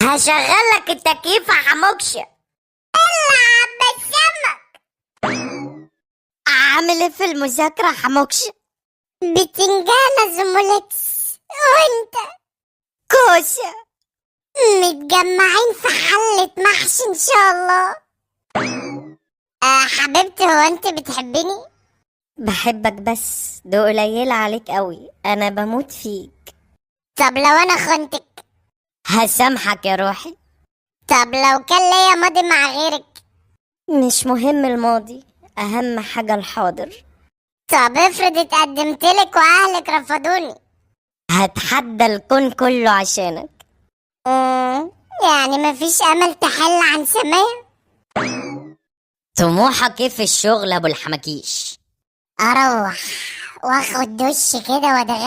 هشغلك التكييف يا حموكشة. العب بالسمك. عامل ايه في المذاكرة حموكشة؟ بتنجانة زمولكس. وانت؟ كوسة. متجمعين في حلة محشي ان شاء الله. حبيبتي، هو انت بتحبني؟ بحبك بس ده قليل عليك قوي، انا بموت فيك. طب لو انا خنتك؟ هسامحك يا روحي. طب لو كان ليا ماضي مع غيرك؟ مش مهم الماضي، اهم حاجة الحاضر. طب افرض اتقدمتلك واهلك رفضوني؟ هتحدى الكون كله عشانك. يعني مفيش امل تحل عن سماية؟ طموحك ايه في الشغل يا ابو الحماكيش؟ اروح واخد دش كده واتغدى.